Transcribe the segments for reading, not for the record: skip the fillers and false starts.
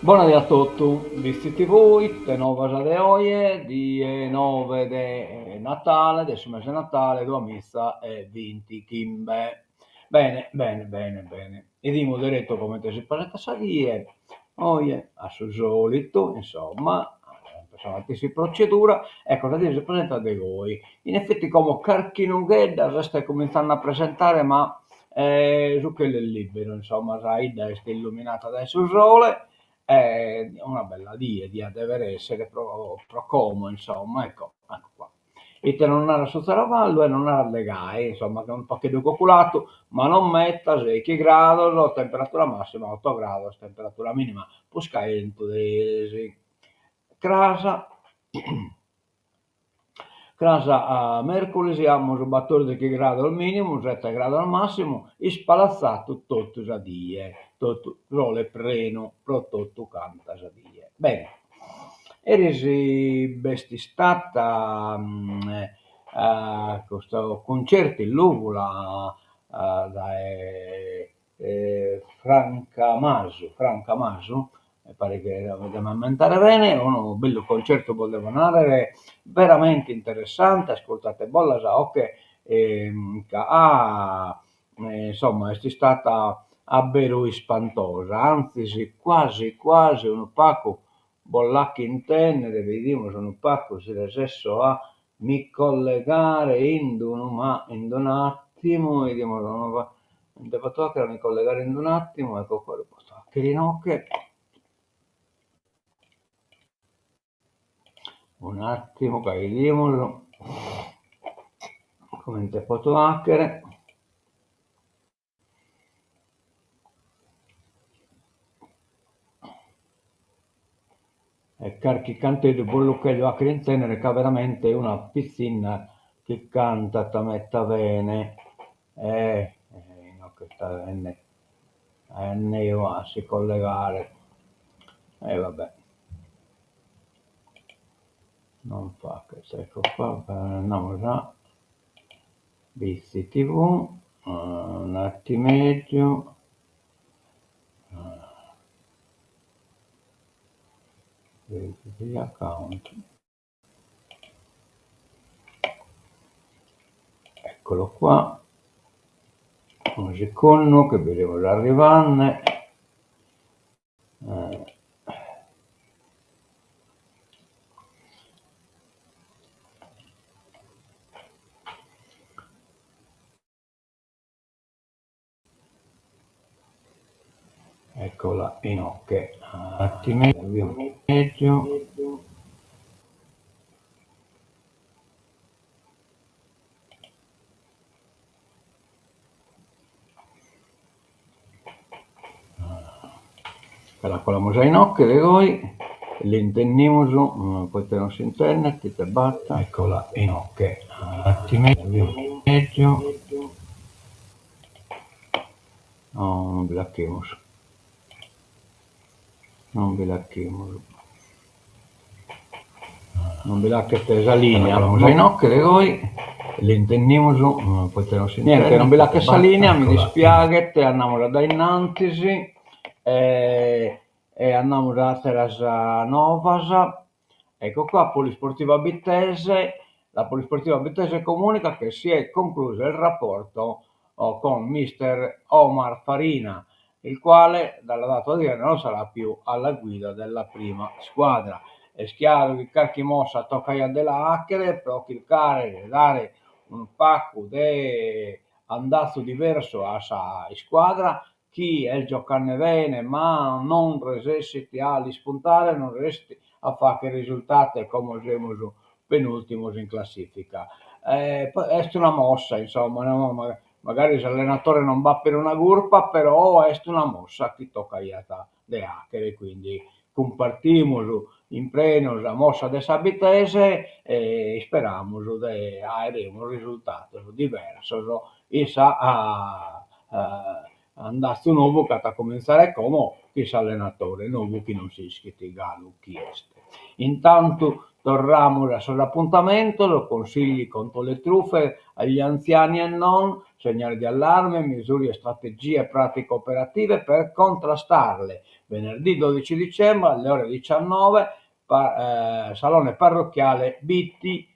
Bona die a totu, Bitzi TV, ite novas de oje, die noe de Natale, de su mese 'e Natale, duamiza e bintichimbe. Bene, bene, bene, bene. 'Idimus deretu comente si presentat sa die, oje, a su solitu, insomma, sa matessi procedura, ecco sa die si presentat de goi. In effetti como carchi nughedda s'est cuminzende a presentare ma su chelu est liberu, insomma, sa 'idda est illuminada dae su sole e una bella die diat dever essere pro pro como, insomma, ecco, ecco qua. Ite nos narat su zaravallu e nos narat de gai, insomma, unu pagheddu coculatu, ma non meta, seichi grados, temperatura massima, otto grados, temperatura minima, prus caentu de eris. Cras Cras a mèrculis amus batòrdighi grados mìnimu, sete grados màssimu, ispalatzadu totu sa die, totu sole prenu pro totu canta sa die. Bene, eris b'est istata custu cuncertu in Lùvula dae Franca Masu, Franca Masu, mi paret de m'ammentare bene, unu bellu concertu bos devo narrer, veramente interessante, ascurtatebolla sa 'oche ca insomma est istata abberu ispantosa, antzis quasi quasi unu pagu bos l'aco intendere, bidimus unu pagu si resesso a mi collegare in d'unu ma in d'un'attimu, 'idimus unu pagu, comente potto 'achere a mi collegare in d'un'attimu, ecco qua lu potto 'achere inoghe, un'attimu ca 'idimus comente potto 'achere E carchi canteddu bos lu cherjo 'achere intendere ca veramente una pitzinna chi cantat meta bene e inoghe est aende anneu a si collegare e va bè non faghet ecco qua andamus a Bitzi TV, un'attimeddu, account, eccolo qua, unu segundu chi bi semus arrivende Eccola inoghe, un'attimeddu La colamus a inoghe de goi, l'intendimus, poite non s'intendet, ite b'at, eccola inoghe, un'attimeddu, non bi l'achimus, non bi l'achimus Non bi l'achet sa linea, a inoghe de goi, l'intendimus, poite non si Niente, non bi l'achet sa linea, mi dispiaghet, andamus a dae innantis e e andamus a ateras novas. Ecco qua, Polisportiva Bittese, la Polisportiva Bittese comunica che si è concluso il rapporto con mister Omar Farina, il quale dalla data odierna non sarà più alla guida della prima squadra. Est chiaru chi carchi mossa tocaiat de la 'achere pro chircare de dare unu pagu de andatzu diversu a sa iscuadra chi est giocande bene ma non resessit a l'ispuntare, non resessit a fagher risultatu e como semus penùltimos in classifica. Est una mossa, insomma, magari s'allenatore non b'at peruna curpa, però est una mossa chi tocaiat de 'achere, quindi cumpartimus in prenu sa mossa de sa Bittese e isperamus de àere unos risultados diversos in sa andatzu nou chi at a cumintzare como chin s'allenatore nou chi non s'ischit galu chi est. Intantu torramus a sos apuntamentos, consigli contro le truffe agli anziani e non, segnali di allarme, misure e strategie pratico operative per contrastarle. Venerdì 12 dicembre alle ore 19 Salone parrocchiale Bitti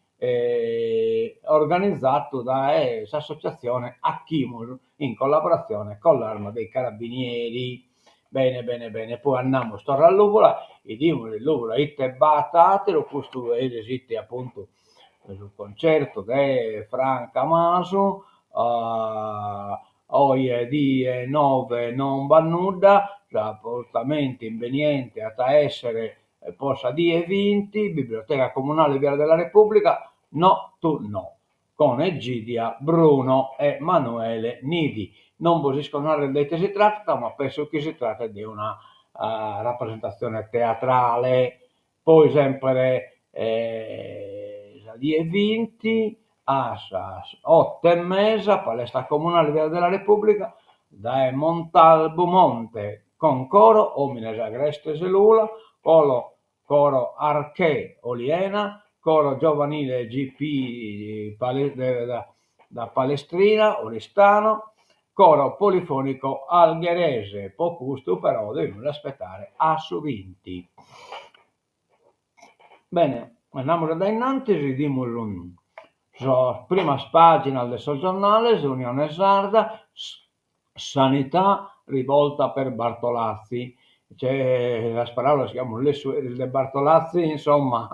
organizadu dae s'associatzione Achimus in collaboratzione con l'Arma dei Carabinieri. Bene bene bene, poi andamus torra a Lùvula, 'idimus in Lùvula ite b'at àteru, custu eris fit apuntu su concertu de Franca Masu, oje die nove non b'at nudda, s'apuntamentu imbeniente at a èssere po sa die binti, Biblioteca Comunale Viale della Repubblica, No tu no, con Egidia Bruno e Manuele Nidi. Non bos isco narrer de ite si tratat, ma penso chi si tratet de una rapresentatzione teatrale. Poi semper sa die binti a sas oto e mesa, Palestra Comunale Viale della Repubblica, dae Montalbu Monte con coro Omines Agrestes Lula, coro coro Archè Oliena, coro giovanile GP da Palestrina, Oristano, coro polifonico algherese, po custu però devimus aspetare a su binti. Bene, andamus a dae innantis, 'idimus sas primas paginas de sos giornales, Unione Sarda, Sanità, rivolta per Bartolazzi, cioè sas paraulas chi amus lessu eris de Bartolazzi, insomma,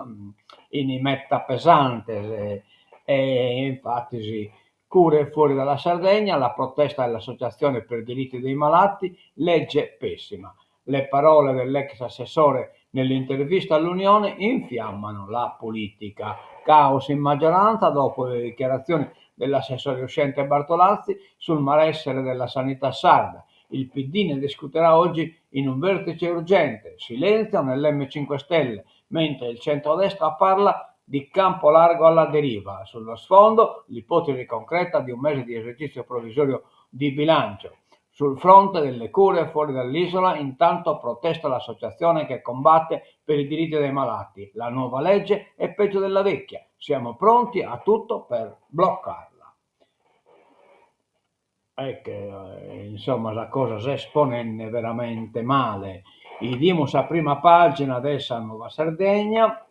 'ini meta pesantes e infatis cure fuori dalla Sardegna, la protesta dell'associazione per diritti dei malati, legge pessima. Le parole dell'ex assessore nell'intervista all'Unione infiammano la politica. Caos in maggioranza dopo le dichiarazioni dell'assessore uscente Bartolazzi sul malessere della sanità sarda. Il PD ne discuterà oggi in un vertice urgente. Silenzio nell'M 5 Stelle, mentre il centrodestra parla di campo largo alla deriva. Sullo sfondo l'ipotesi concreta di un mese di esercizio provvisorio di bilancio. Sul fronte delle cure fuori dall'isola intanto protesta l'associazione che combatte per i diritti dei malati. La nuova legge è peggio della vecchia. Siamo pronti a tutto per bloccarla. Ecco, insomma, sa cosa s'est ponende veramente male. 'Idimus sa prima pagina de sa Nuova Sardegna,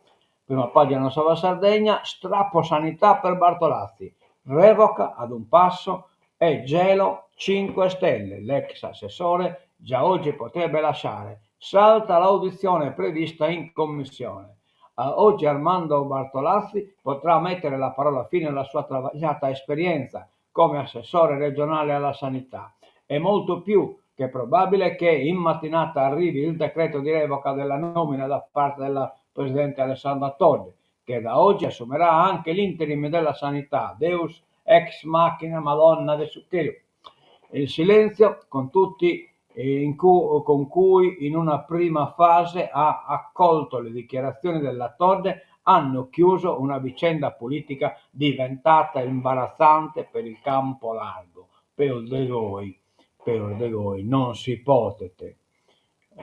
prima pagina de sa Nuova Sardegna, strappo sanità per Bartolazzi, revoca ad un passo e gelo 5 Stelle, l'ex assessore già oggi potrebbe lasciare, salta l'audizione prevista in commissione. Oggi Armando Bartolazzi potrà mettere la parola fine alla sua travagliata esperienza come assessore regionale alla sanità. È molto più che probabile che in mattinata arrivi il decreto di revoca della nomina da parte della presidente Alessandra Todde, che da oggi assumerà anche l'interim della sanità. Deus ex machina, Madonna de su chelu. Il silenzio con tutti in cu con cui in una prima fase ha accolto le dichiarazioni della Todde hanno chiuso una vicenda politica diventata imbarazzante per il campo largo. Peus de goi, peus de goi non si podet,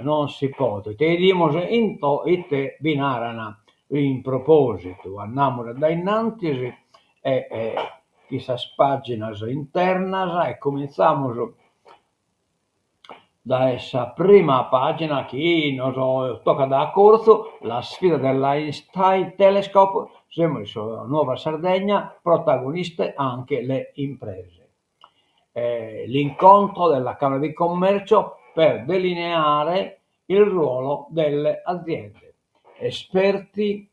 non si podet. E 'idimus into ite bi naran in propositu. Andamus a dae innantis e e chin sas paginas internas e comintzamus Dae sa prima pàgina chi nos tocat a curtzu, La sfida dell'Einstein Telescope, semus in sa Nuova Sardegna, protagoniste anche le imprese. L'incontro della Camera di Commercio per delineare il ruolo delle aziende. Esperti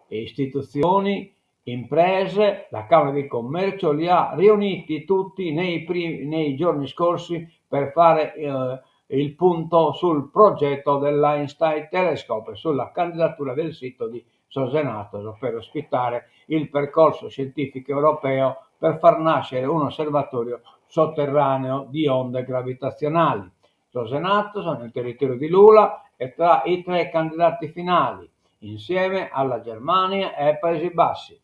Istituzioni, imprese, la Camera di Commercio li ha riuniti tutti nei, nei giorni scorsi per fare eh, il punto sul progetto dell'Einstein Telescope e sulla candidatura del sito di Sos Enattos per ospitare il percorso scientifico europeo per far nascere un osservatorio sotterraneo di onde gravitazionali. Sos Enattos, nel territorio di Lula, è tra i tre candidati finali insieme alla Germania e ai Paesi Bassi.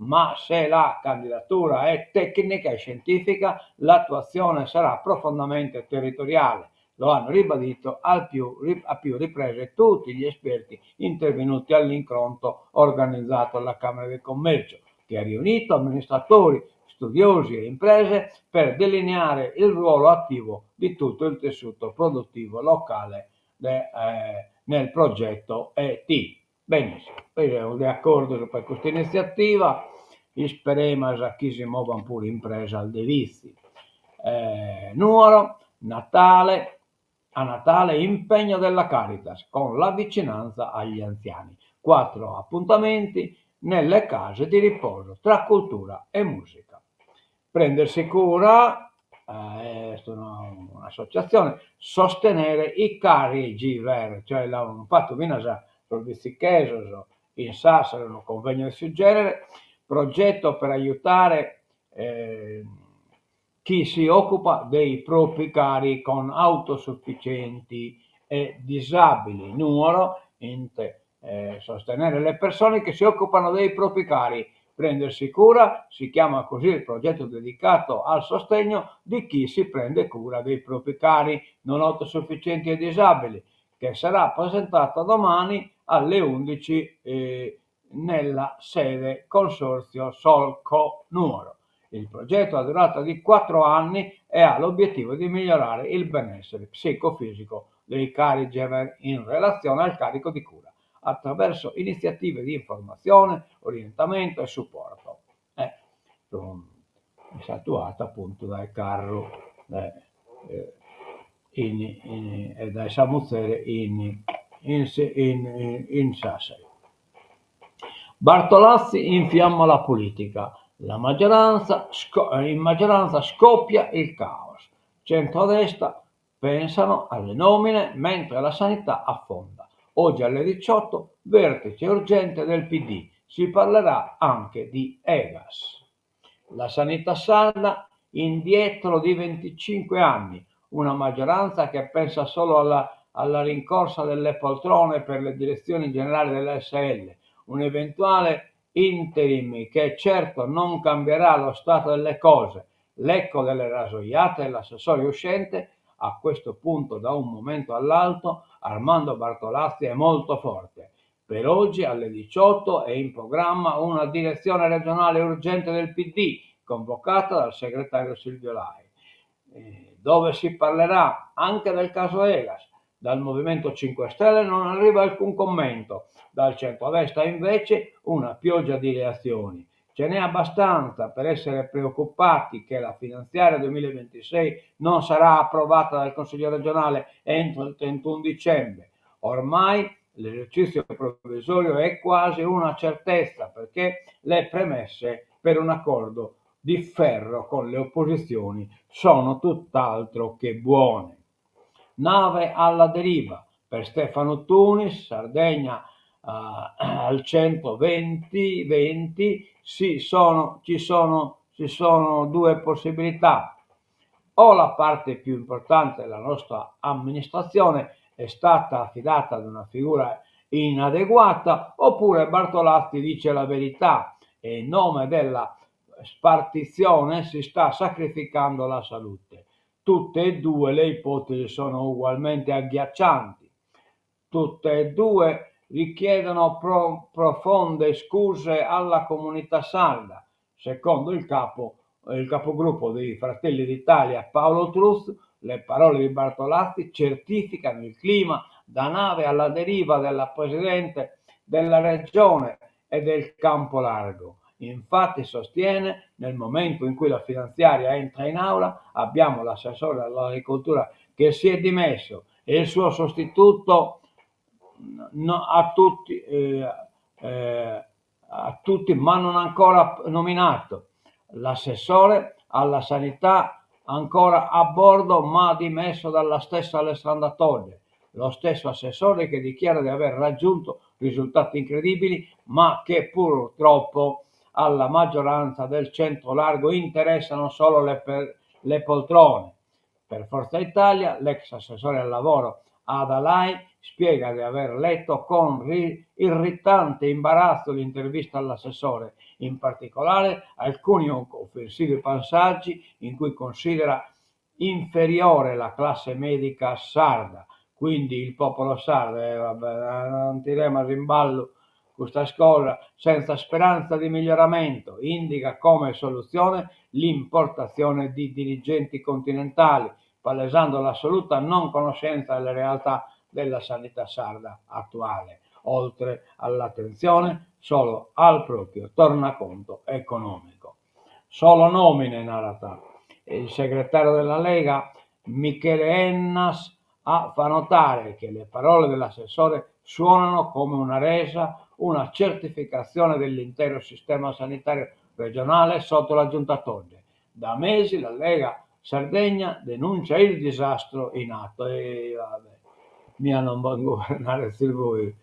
Ma se la candidatura è tecnica e scientifica, l'attuazione sarà profondamente territoriale. Lo hanno ribadito al più, a più riprese tutti gli esperti intervenuti all'incontro organizzato alla Camera di Commercio, che ha riunito amministratori, studiosi e imprese per delineare il ruolo attivo di tutto il tessuto produttivo locale. de nel progetto ET. Benissimo, semus de acordu pro custa initziativa, isperemas chi si movant puru impresas de Vitzi. Nuoro, Natale, A Natale impegno della Caritas con la vicinanza agli anziani. Quattro appuntamenti nelle case di riposo tra cultura e musica. Prendersi cura est un'associatzione, sostenere i caregiver, cioè l'ant fatu finas sos vitzichesos in Sassari unu convegno de su genere, progetto per aiutare chi si occupa dei propri cari non autosufficienti e disabili, Nuoro, intre sostenere le persone che si occupano dei propri cari, prendersi cura, si chiama così il progetto dedicato al sostegno di chi si prende cura dei propri cari non autosufficienti e disabili, che sarà presentato domani alle 11 nella sede Consorzio Solco Nuoro. Il progetto ha durata di 4 anni e ha l'obiettivo di migliorare il benessere psicofisico dei caregiver in relazione al carico di cura, attraverso iniziative di informazione, orientamento e supporto. Eh, est atuata appuntu dae Carru eh, in, in, e dae sa muzere in, in, in, in Sassari. Bartolazzi infiamma la politica, la maggioranza, in maggioranza scoppia il caos. Centrodestra pensano alle nomine mentre la sanità affonda. Oggi alle 18 vertice urgente del PD, si parlerà anche di Egas. La sanità sarda indietro di 25 anni, una maggioranza che pensa solo alla, alla rincorsa delle poltrone per le direzioni generali dell'ASL, un eventuale interim che certo non cambierà lo stato delle cose. L'eco delle rasoiate dell'assessore uscente, a questo punto da un momento all'altro, Armando Bartolazzi è molto forte. Per oggi alle 18 è in programma una direzione regionale urgente del PD, convocata dal segretario Silvio Lai, eh, dove si parlerà anche del caso Egas. Dal Movimento 5 Stelle non arriva alcun commento, dal centrodestra invece una pioggia di reazioni. Ce n'è abbastanza per essere preoccupati che la finanziaria 2026 non sarà approvata dal Consiglio regionale entro il 31 dicembre. Ormai l'esercizio provvisorio è quasi una certezza perché le premesse per un accordo di ferro con le opposizioni sono tutt'altro che buone. Nave alla deriva per Stefano Tunis, Sardegna uh, al 120 20, si sono, ci, sono, ci sono due possibilità. O la parte più importante della nostra amministrazione è stata affidata ad una figura inadeguata, oppure Bartolazzi dice la verità e in nome della spartizione si sta sacrificando la salute. Tutte e due le ipotesi sono ugualmente agghiaccianti. Tutte e due richiedono pro- profonde scuse alla comunità sarda. Secondo il, capo, il capogruppo dei Fratelli d'Italia Paolo Truzzu, le parole di Bartolazzi certificano il clima da nave alla deriva della Presidente della Regione e del Campo Largo. Infatti, sostiene, nel momento in cui la finanziaria entra in aula, abbiamo l'assessore all'agricoltura che si è dimesso e il suo sostituto no, a, tutti, eh, eh, a tutti, ma non ancora nominato. L'assessore alla sanità ancora a bordo ma dimesso dalla stessa Alessandra Todde, lo stesso assessore che dichiara di aver raggiunto risultati incredibili ma che purtroppo alla maggioranza del centro largo interessano solo le, per, le poltrone. Per Forza Italia, l'ex assessore al lavoro Ada Lai spiega di aver letto con ri- irritante imbarazzo l'intervista all'assessore, in particolare alcuni offensivi passaggi in cui considera inferiore la classe medica sarda, quindi il popolo sardo, eh, vabbè, non tiremos in ballo questa scuola senza speranza di miglioramento, indica come soluzione l'importazione di dirigenti continentali, palesando l'assoluta non conoscenza delle realtà della sanità sarda attuale, oltre all'attenzione solo al proprio tornaconto economico. Solo nomine, narat il segretario della Lega Michele Ennas a fa notare che le parole dell'assessore suonano come una resa, una certificazione dell'intero sistema sanitario regionale sotto la giunta Todde. Da mesi la Lega Sardegna denuncia il disastro in atto. E vabbè, mia non bos guvernare bois.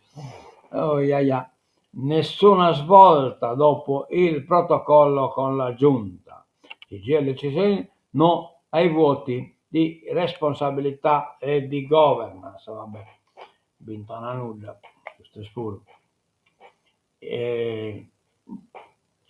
Oh iaia. Nessuna svolta dopo il protocollo con la giunta. CGIL CISL no ai vuoti di responsabilità e di governance. Vabbè, b'intrana nudda, custos puru.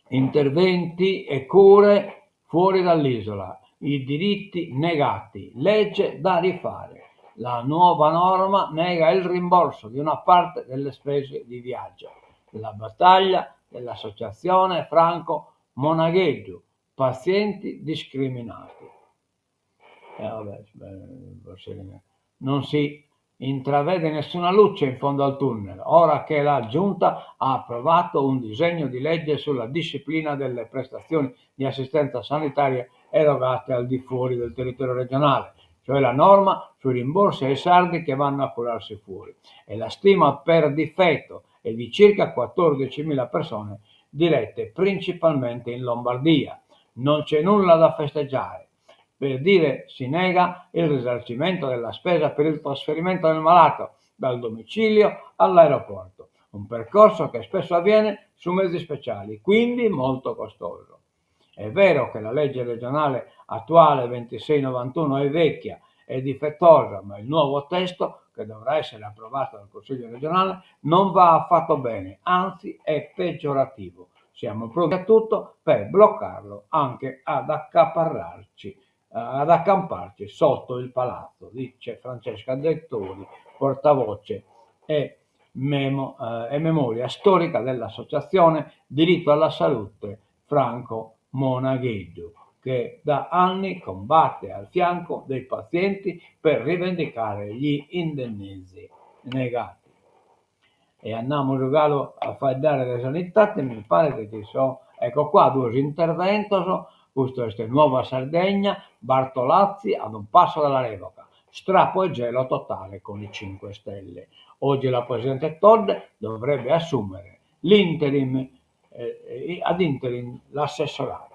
Interventi e cure fuori dall'isola, i diritti negati, legge da rifare. La nuova norma nega il rimborso di una parte delle spese di viaggio. La battaglia dell'associazione Franco Monagheddu, pazienti discriminati. Non si intravede nessuna luce in fondo al tunnel, ora che la Giunta ha approvato un disegno di legge sulla disciplina delle prestazioni di assistenza sanitaria erogate al di fuori del territorio regionale, cioè la norma sui rimborsi ai sardi che vanno a curarsi fuori. E la stima per difetto è di circa 14.000 persone dirette principalmente in Lombardia. Non c'è nulla da festeggiare. Per dire si nega il risarcimento della spesa per il trasferimento del malato dal domicilio all'aeroporto, un percorso che spesso avviene su mezzi speciali, quindi molto costoso. È vero che la legge regionale attuale 2691 è vecchia e difettosa, ma il nuovo testo, che dovrà essere approvato dal Consiglio regionale, non va affatto bene, anzi è peggiorativo. Siamo pronti a tutto per bloccarlo, anche ad accaparrarci, ad accamparci sotto il palazzo, dice Francesca Dettori, portavoce e, memo, eh, e memoria storica dell'associazione Diritto alla Salute Franco Monagheddu, che da anni combatte al fianco dei pazienti per rivendicare gli indennizzi negati. E andamus galu a faeddare de sanitade, mi paret chi so, ecco qua, duos interventos, custu est Nuova Sardegna, Bartolazzi ad un passo dalla revoca, strappo e gelo totale con i 5 Stelle. Oggi la Presidente Todde dovrebbe assumere l'interim, ad interim l'assessorato.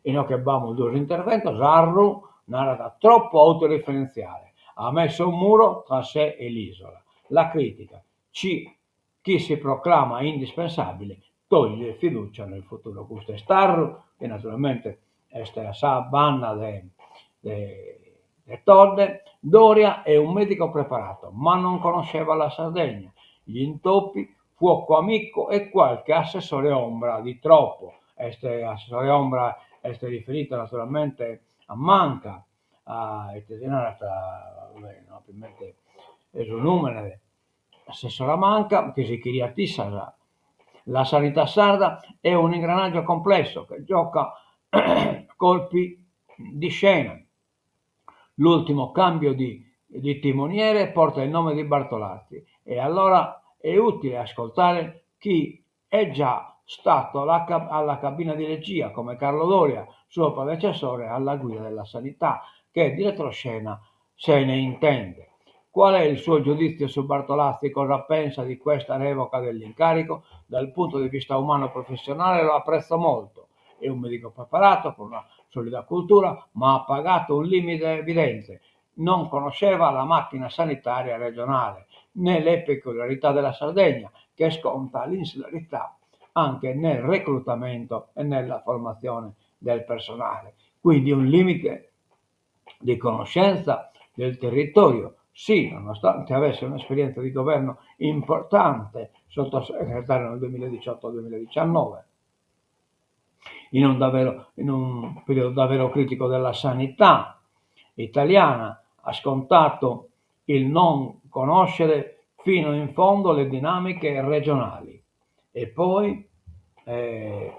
Inoghe b'amus duos interventos, Arru narat troppo autoreferenziale, ha messo un muro tra sé e l'isola. La critica, Ci chi si proclama indispensabile toglie fiducia nel futuro. Custu est Arru, chi naturalmente est a sa banda de de Todde. Doria è un medico preparato, ma non conosceva la Sardegna, gli intoppi, fuoco amico e qualche assessore ombra di troppo. Est assessore ombra est riferito naturalmente a Manca, a ite si narat, no apo in mente su nùmene, Assessora Manca, chi si cheriat issa sa La sanità sarda è un ingranaggio complesso che gioca colpi di scena. L'ultimo cambio di di timoniere porta il nome di Bartolazzi e allora è utile ascoltare chi è già stato alla cabina di regia, come Carlo Doria, suo predecessore alla guida della sanità, che di retroscena se ne intende. Qual è il suo giudizio su Bartolazzi? Cosa pensa di questa revoca dell'incarico? Dal punto di vista umano professionale lo apprezzo molto. È un medico preparato, con una solida cultura, ma ha pagato un limite evidente. Non conosceva la macchina sanitaria regionale, né le peculiarità della Sardegna, che sconta l'insularità anche nel reclutamento e nella formazione del personale. Quindi un limite di conoscenza del territorio, sì, nonostante avesse un'esperienza di governo importante, sottosegretario nel 2018-2019, in un, davvero, in un periodo davvero critico della sanità italiana, ha scontato il non conoscere fino in fondo le dinamiche regionali e poi eh,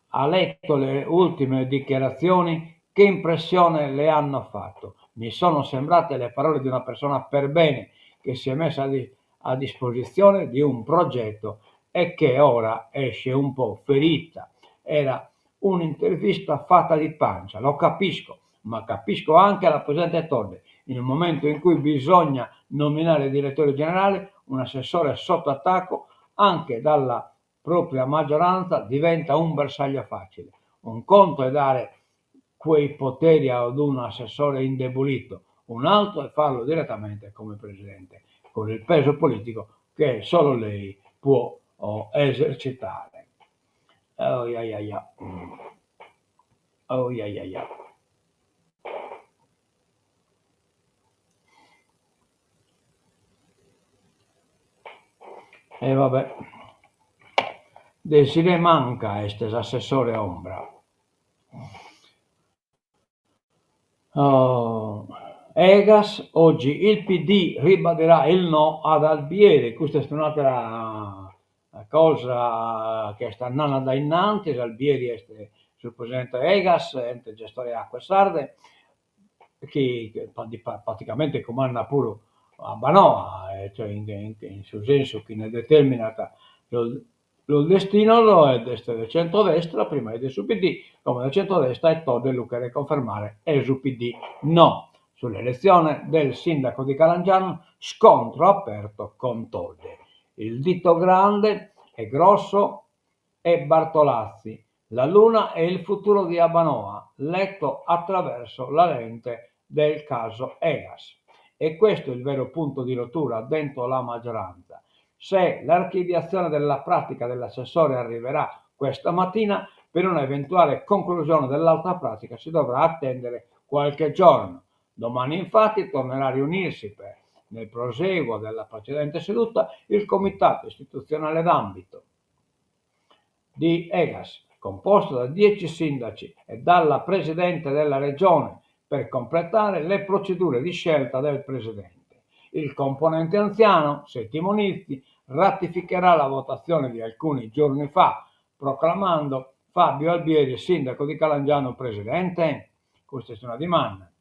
ha letto le ultime dichiarazioni, che impressione le hanno fatto? Mi sono sembrate le parole di una persona per bene, che si è messa a disposizione di un progetto e che ora esce un po' ferita. Era un'intervista fatta di pancia, lo capisco, ma capisco anche la presidente Todde. In un momento in cui bisogna nominare il direttore generale, un assessore sotto attacco anche dalla propria maggioranza diventa un bersaglio facile. Un conto è dare quei poteri ad un assessore indebolito, un altro è farlo direttamente come presidente, con il peso politico che solo lei può oh, esercitare. Oh, ja, ja, ja. Oh, ja, ja, ja. E vabbè. Desirée Manca est s'assessore ombra. Oh. Egas, oggi il PD ribadirà il no ad Albieri. Custa est un'àtera cosa chi est andende a dae innantis, Albieri est su presidente Egas, ente gestore acque sarde, chi praticamente cumandat puru Abbanoa, cioè in su sensu chi ne determinat sos destinos e est de centrodestra, prima est de su PD, como de centrodestra e Todde lu cheret confermare e su PD no. Sull'elezione del sindaco di Calangianus scontro aperto con Todde. Il dito grande e grosso è Bartolazzi, La luna e il futuro di Abbanoa, letto attraverso la lente del caso Egas. È questo il vero punto di rottura dentro la maggioranza. Se l'archiviazione della pratica dell'assessore arriverà questa mattina, per una eventuale conclusione dell'altra pratica si dovrà attendere qualche giorno. Domani infatti tornerà a riunirsi per, nel proseguo della precedente seduta, il Comitato istituzionale d'ambito di Egas, composto da 10 sindaci e dalla Presidente della Regione, per completare le procedure di scelta del Presidente. Il componente anziano, Settimo Nizzi, ratificherà la votazione di alcuni giorni fa, proclamando Fabio Albieri sindaco di Calangianus presidente? Questa est una dimanda.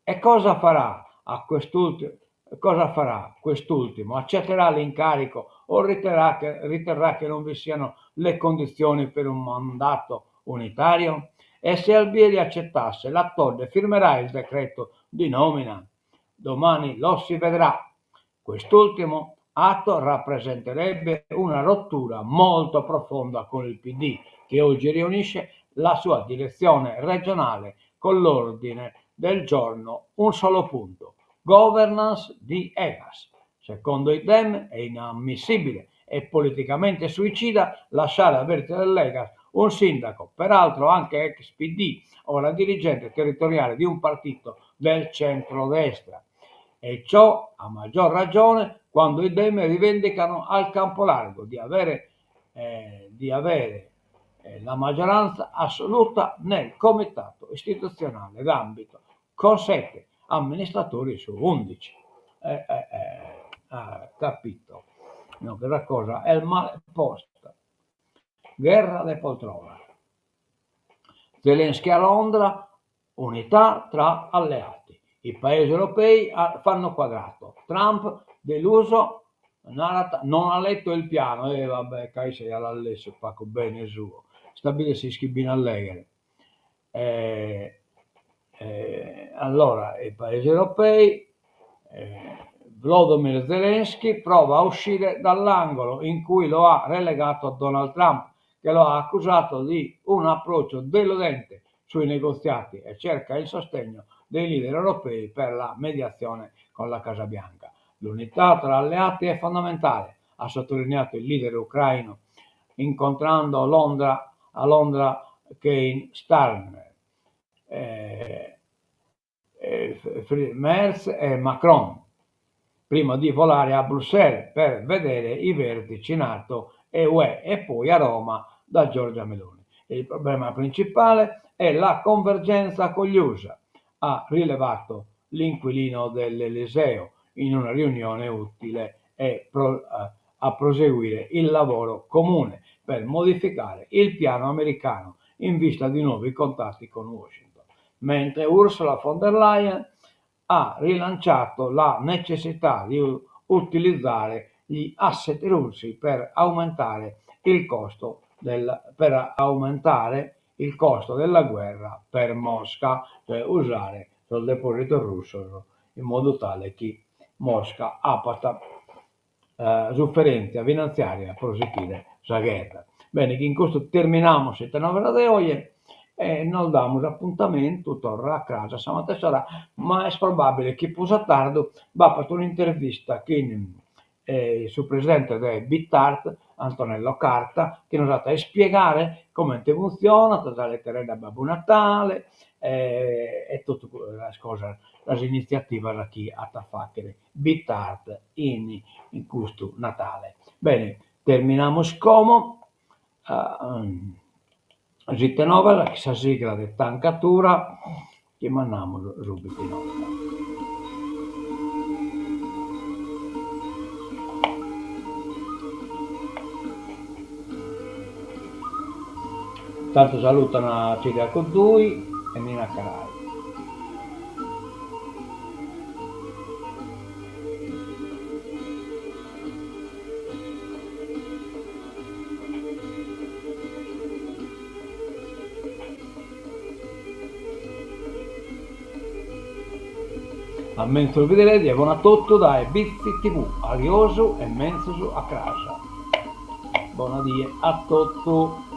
E cosa farà a quest'ultimo? Cosa farà quest'ultimo? Accetterà l'incarico o riterrà che, riterrà che non vi siano le condizioni per un mandato unitario? E se Albieri accettasse, la Todde firmerà il decreto di nomina? Domani lo si vedrà. Quest'ultimo atto rappresenterebbe una rottura molto profonda con il PD, che oggi riunisce la sua direzione regionale con l'ordine del giorno un solo punto, governance di Egas. Secondo i Dem è inammissibile e politicamente suicida lasciare al vertice dell'Egas un sindaco, peraltro anche ex PD, ora dirigente territoriale di un partito del centrodestra. E ciò a maggior ragione quando i Dem rivendicano al campo largo di avere, eh, di avere eh, la maggioranza assoluta nel comitato istituzionale d'ambito, con sette amministratori su 11. Eh, eh, eh, ah, capito. No, questa cosa est male posta. Gherra de poltrona. Zelensky a Londra, unità tra alleati. I paesi europei fanno quadrato. Trump deluso narat non ha letto il piano e vabbè ca isse ja l'at lessu pagu bene suo. Est a bider si ischit bene a leghere. Eh, eh, allora i paesi europei eh, Volodymyr Zelensky prova a uscire dall'angolo in cui lo ha relegato Donald Trump, che lo ha accusato di un approccio deludente sui negoziati e cerca il sostegno dei leader europei per la mediazione con la Casa Bianca. L'unità tra alleati è fondamentale, ha sottolineato il leader ucraino incontrando Londra, a Londra Keir Starmer, eh, eh, Merz e Macron, prima di volare a Bruxelles per vedere i vertici NATO e UE e poi a Roma da Giorgia Meloni. Il problema principale è la convergenza con gli USA, ha rilevato l'inquilino dell'Eliseo in una riunione utile e pro, eh, a proseguire il lavoro comune per modificare il piano americano in vista di nuovi contatti con Washington. Mentre Ursula von der Leyen ha rilanciato la necessità di Utilizzare gli asset russi per aumentare il costo del per aumentare il costo della guerra per Mosca, cioè usare sos depositos russos in modu tale chi Mosca apat suferèntzia finantziària pro sighire sa gherra. Bene, chin custu terminamus s'Ite Novas de oje e nos damus apuntamentu torra a cras a sa matessi ora, ma est probàbile chi prus a tardu b'apat un'intervista chin su presidente de Bitart, Antonello Carta, chi nos at a ispiegare comente funtzionat sa leteredda a Babbu Natale e totu sas cosas, sas initziativas chi at a fàghere Bitart in custu Natale. Bene, terminamus como. S'Ite Novas chin sa sigla de Tanca Tura chi mandamus subitu in onda. Tantu salutan Ciriaco Dui e Nina Carai. A menzus bidere die bona a totu dae Bitzi TV. Adiosu e menzus a cras. Bona die a totu.